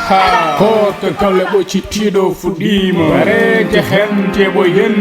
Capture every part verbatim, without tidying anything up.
Ha, ko to galle ɓoccitiiɗo fuɗɗiima. Wareede heen teɓo yen.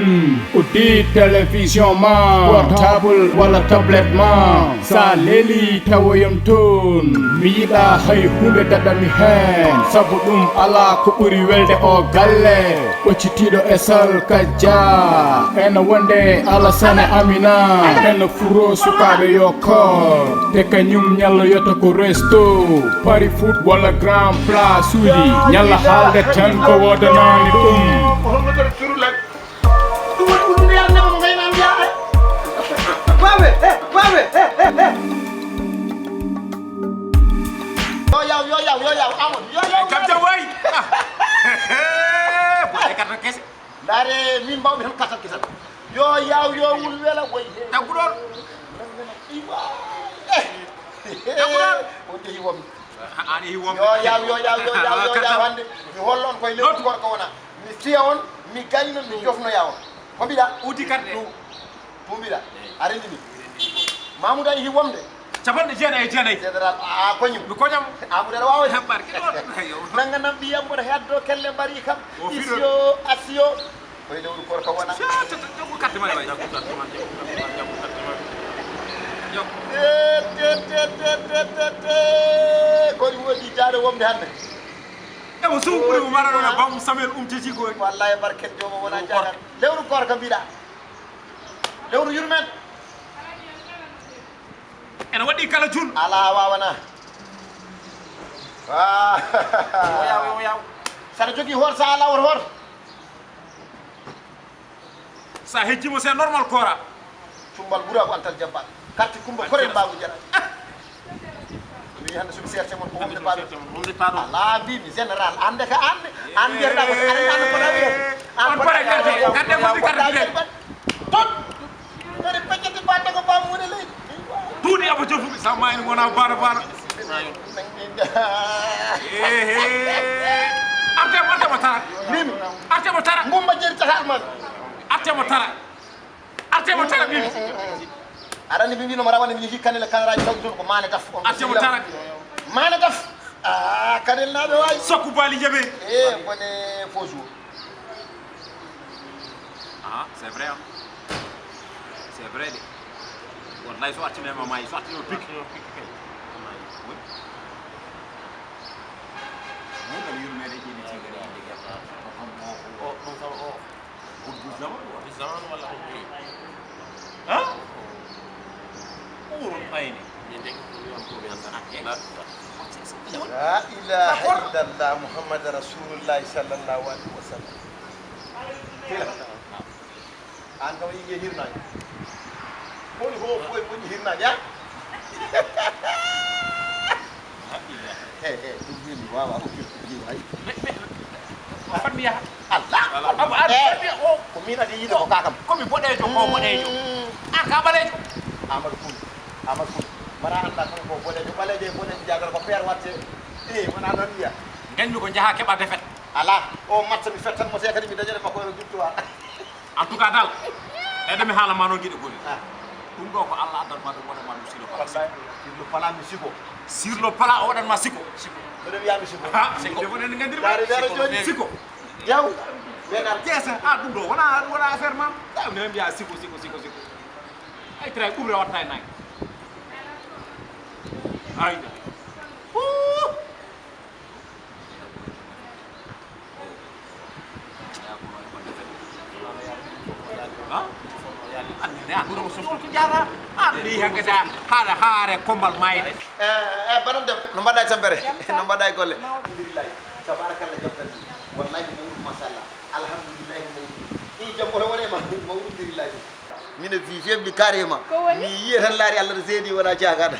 Uddi télévision ma, portable walla tablette ma. Sa leeli tawoyam toon. Mi yiɗa hay huunde daɗami heen. Sabu ɗum alaa ko ɓuri welde o galle. Ɓoccitiiɗo e salka Dia. Ena wonde Alasane Amina. Ena furo sukaaɓe yo koor. Te kañum ñalloyata ko resto. Pari foot walla grand place uji. Ñalla haalde tan ko woodanaani ɗum. Holno kadi curulan? Ɗum woni ɗum ndeya ndema mo ngayna mbiya ay. Babe, eh, babe, eh, eh, eh. Yo yaw, yo yaw, yo yaw, Amadou, yo yaw. Kam jam waay. Boɗe kata kese. Ndaare min mbawmi tan katal kisal. Yo yaw, yo wul wela woy he. Taggu ɗon. Iwa. Taggu ɗon. O jehi wom. An yehi wom. Yo yaw, yo yaw, yo yaw, yo yaw hannde. Mi hollo on koye lewru gorko wona. Mi fiya on, mi gayno, mi jofnoya on. Ko mbiɗa? Uti carte. Ɗum. Ɗum mbiɗa? A rendini? Mamoudou a yehi womde? Capanɗe jeenayi e jeenayi. Général, a koñum? Mi koñam. Amadou aɗa waawi? Barke ɗon. Nanganam ɓiyam mboɗo heddo kelle mbari kam. O fiɗo. Isio, asio. Koye lewru koor kam wona. Sa, ta, ta, jaggu carte ma, waay. Jaggu carte ma, jaggu carte ma, jaggu carte ma. Jaggu. Te, te, te. Ko ɗum woni jaade womde hannde. E mo suuɓude mo mara ɗon e bam Samuel umtiti ko. Wallahi barken jooma wona jaagal. Lewru koor kam mbiɗa. Lewru yurmen. Ene waɗi kala jul. Ala wawana. Ah. Yo yaw, yo yaw. Saɗa jogii hoor sa ala wor hoor. Sa hejjimo c'est normal koora. Cumbal ɓura ko antal jabbal. Karti kumba kore mbaagu jara. Mi hannde somi seerte mon ko wonde paaɗo. Wonde paaɗo. Ala mbimi général ande ka ande. An mbiyata ko ande an ko lawi. An on pare carte, carte mo carte d'identité. Tot. Dari peccati batte ko bam woni leydi. Duuɗi aba jofuɓe sa mayni wona baana baana. Ehe. Arte mo, arte mo tara. Min. Arte mo tara. Ngumba jeri tatal man. Arte mo tara. Arte mo tara min. Arani mi wino mo rawane mi yehi kanela kanaraji tawdi toon ko mane taf. Arte mo tara. Mane taf. Ah, kanel naɓe wawi. Sokku bali jabe. Eh, bone faux jour. Ah, c'est vrai, hein. C'est vrai de. Wallahi so artino e ma maayi, so artino pic. Artino pic kay. Oui. Mo dal yurmede jini tigari ande gam. O ɗum sama o. Guddu zaman wa. Guddu zaman wala ko ɓuri. Ha? Ɓurun ayni. Min de ko ɗum yon ko mi anda. La ilaha illallah Muhammad Rasulullah sallallahu alaihi wasallam. Kila. An kam yiɗi hirnaange. Ko woni ko fof e moƴƴi hirnaange, a? He, he, ɗum min mi waawaa okkirde ɗum hay. Mais, mais, ko fat mi yaha. Allah. Aba, an fat mi o. Ko min adi yiɗo ko kakam. Ko mi boɗeejo, ko boɗeejo. Mm. An ka ɓaleejo. Amadou Koum, Amadou Koum. Mbaɗa annda kam ko boɗeejo, ɓaleejo e boɗeejo jagara ko feere watte. Eh, wona noon wiya. Gañmi ko njaha keɓa defet. Alaa, o match mi fettan mo, te kadi mi dañere makko e victoire. En tout cas dal, eɗen mi haala ma noon giɗo goni. Ah. Ɗum ɗo ko Allah addan ma ɗum, waɗan ma ɗum sur le plat. Wallahi, sur le plat mi siko. Sur le plat o waɗan ma siko. Siko. Mbeɗa wiya mi siko. Ha, siko. Siko. Dare, dare joni. Siko. Yaw. Ɓenar. Yes, ah, ɗum ɗo, wona, wona affaire ma. Taw ne mbiya siko, siko, siko, siko. Ay, tray ɓuɓra watta e nayi. Ay. Wuu. Haare kombal mayde. E, e, baɗan debbo, no mbaɗɗa e tampere? No mbaɗɗa e golle? Alhamdulillahi. Tabarakallah, jam tan. Wallahi, mawɗum, machallah. Alhamdulillahi, mawɗum. I jam oto wone ma, mawɗum, alhamdulillahi. Mino fi febli carrément. Ko woni? Mi yiye tan laari Allah no seedi wona cagata.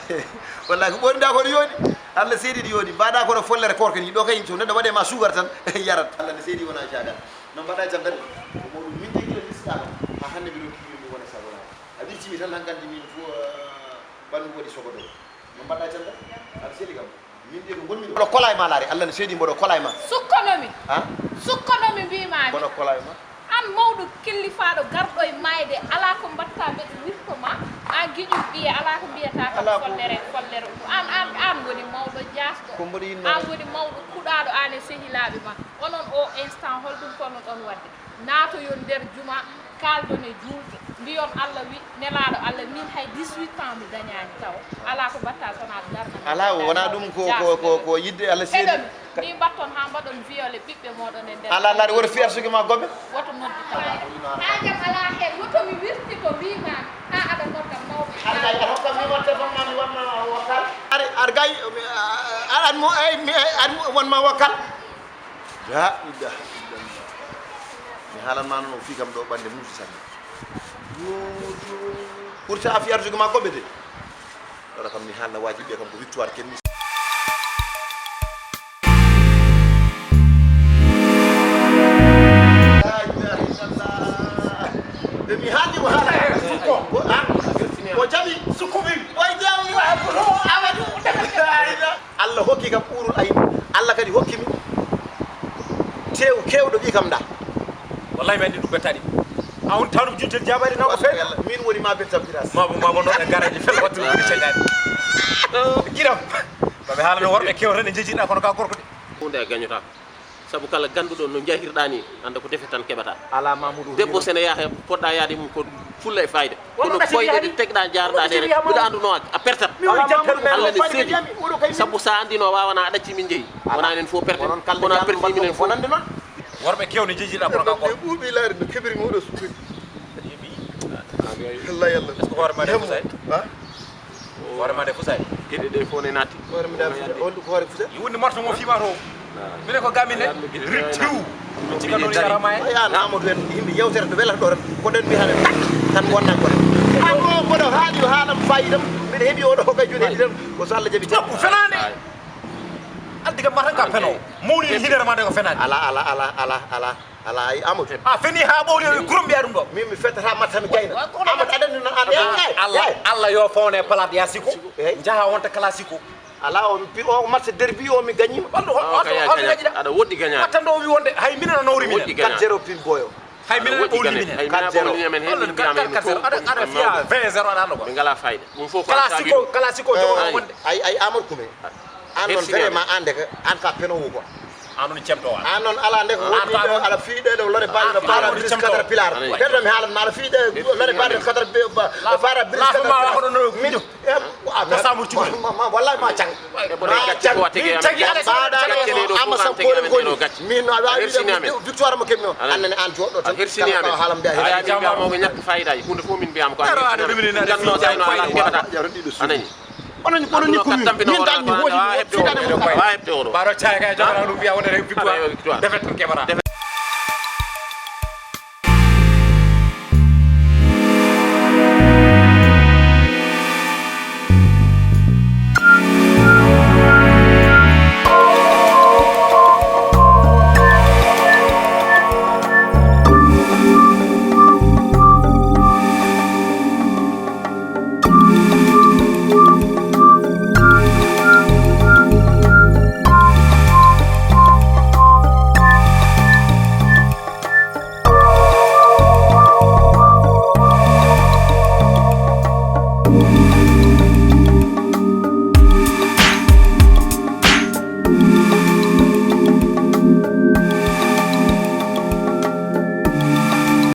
Wallahi ko ɓorinda ko no yooɗi. Allah seedi ɗi yooɗi. Mbaɗa kono follere korka ni. Ɗo kay so neɗɗo waɗe ma sugar tan yarat. Allah no seedi wona cagata. No mbaɗa e tampere? Ko mawɗum min de gila mi siɗɗama. Ha hande mi ronki mi wona sagola. A wirtimi tan hankandi min fo, eh, ɓandu waɗi sogodo. No mbaɗa e tampere? Aɗa seli kam. Min de ko gonmi ɗo. Mboɗo kola e ma laari. Allah no seedi mboɗo kola e ma. Sukkonomi. Ha? Sukkonomi mbima. Mboɗo kola e ma. An mawɗo killifaɗo garɗo e mayde, ala ko mbatta mbeɗa wirto ma, An giƴum ɓiye, alaa ko mbiyata kam. Alaa ko follere, follere. An, an, an woni mawɗo jaasɗo. Ko mboɗo yinno. An woni mawɗo kuɗaaɗo, an e sehilaaɓe ma. Onon o instant, holɗum ko onon waɗde? Naatoyon nder juma, kaaldon e juulɓe. Mbiyon Allah wi, nelaaɗo Allah, min hay dix-huit ans mi dañaani taw. Alaa ko mbaɗta so wonaa darnde. Alaa, wonaa ɗum ko, ko, ko, ko yiɗde Allah seeɗi. Heɗon, ni mbatton haa mbaɗon violé ɓiɓɓe mooɗon e nder. Alaa, laaɗe woto fiyar suke ma gobe. Woto noddi taw. Haa jam alaa heen, woto mi wirti ko mbiimaami, haa aɗa nodda mawɓe. Aɗa gay, aɗa hokka mi watte fam ma mi wanma wakkal. Aɗa, aɗa gay, mi, a, a, an mo, ay, mi, ay, an mo, wanma wakkal. La ilaha illallah. Mi haalan ma noon, o fii kam ɗo ɓannde muusi sanne. Yo, yo. Ɓurta a fii arsugue ma goɓe de. Ɗoɗa kam mi haalna waaji ɓe kam ko victoire kenni. La ilaha illallah. Ɓe mi haalni mo haala. Ko, ah? O jaɓi. Sukkuɓi. O jaɓi. Wa ko awadu. La ilaha. Allah hokki kam ɓuurul ayni. Allah kadi hokki mi tew-, keewɗo ɓii kam da. Wallahi mi anndi ɗum bettaani. A on tawno juntel jaabaade na ko feewi. Min woni ma bettam Biras. Ma bo, ma bo no e garaji fel wattu ko señaade. Giram. Ba ɓe haalano worɓe kew tan e jejiɗa kono ka gorko de. Hunde a gañotaako. Sabu kala ganduɗo no jahirɗa ni, anda ko defe tan keɓata. Ala Mamoudou. Debbo sene yaha poɗɗa yaade mum ko fulla e fayda. Kono koyɗe ɗe tegɗa jarɗa ɗe, mbiɗa anduno a, a pertat. Allah ne seedi. Sabu sa andino wawana a ɗacci min jeeyi. Wona enen fof perten. Kono a perti minen fof. Worɓe kewne jeejiɗa kono ka gorko. Ɓe ɓuuɓi laari no keɓiri mo oɗo sukkoy. Wallahi Allah. Est-ce que hoore ma de Fusay? Ha? Hoore ma de Fusay? Geɗe ɗe fof ne naatti. Hoore ma de Fusay? Holɗum ko hoore Fusay? Woni morto mo fiima to. Minen ko gamin ne. Rittiw. Tiga ɗon yarama en. Ay, an Amadou en, yimɓe yewtere to welata ɗo tan. Ko ɗen mbiya tan. Tan wonna ko. An o mboɗo haali yo haalam fayidam. Mbiɗa heɓi oɗo hokka juuɗe ɗiɗi tan. Ko so Allah jaɓi tan. Ko fenaande. Addi kam matan ka peno. Mawni en hinere ma de ko fenaande. Ala, ala, ala, ala, ala. Ala, ay, Amadou. A feni ha ɓowli o kurum mbiya ɗum ɗo. Min mi fettata match mi gayna. Amadou aɗa anndi noon an. Ey, ey, Allah, ey. Allah yo fawne palaat ya siko. Ey. Njaha wonta classico. Ala o pi-, o match derby o mi gañima. Ɓandu hol, hol, hol gaña. Aɗa woɗɗi gaña. Wattan ɗo o wi wonde hay minen o nawri minen. Woɗɗi gaña. Quatre zéro pin boyo. Hay minen o ɓowli minen. Hay minen a ɓowli minen. Hol ɗum quatre zéro aɗa, aɗa fiya vingt zéro aɗa anndo. Ɓe ngala fayda. Ɗum fof ko classico, classico jogo wonde. Ay, ay, Amadou Koumé. An noon vraiment an de ka, an ka penowo quoi. An noon cemto an. An noon ala nde ko woni ɗo, ala fii ɗe ɗo lore baɗe no para bris caterpillar. Perdo mi haalan ma ala fii ɗe lore baɗe no caterpillar. Min, eh, ah, ma, ma, wallahi ma cang. Ma cang. Min cagi ala. Ama sam kole ko ni. Min no a wawi victoire mo kemno. Annene an joɗɗo tan. Kala ko haalam mbiya. Ay, jama mo ñak fayda. Hunde fof min mbiyama ko. Ganno no ala keɓata. Anani. Onon, onon ni ko min, min tan mi woni mo fitade mo. Wawa hebde oɗo. Baro cay kay jogana ɗum wiya wonde victoire. Victoire. Défaite tan keɓata.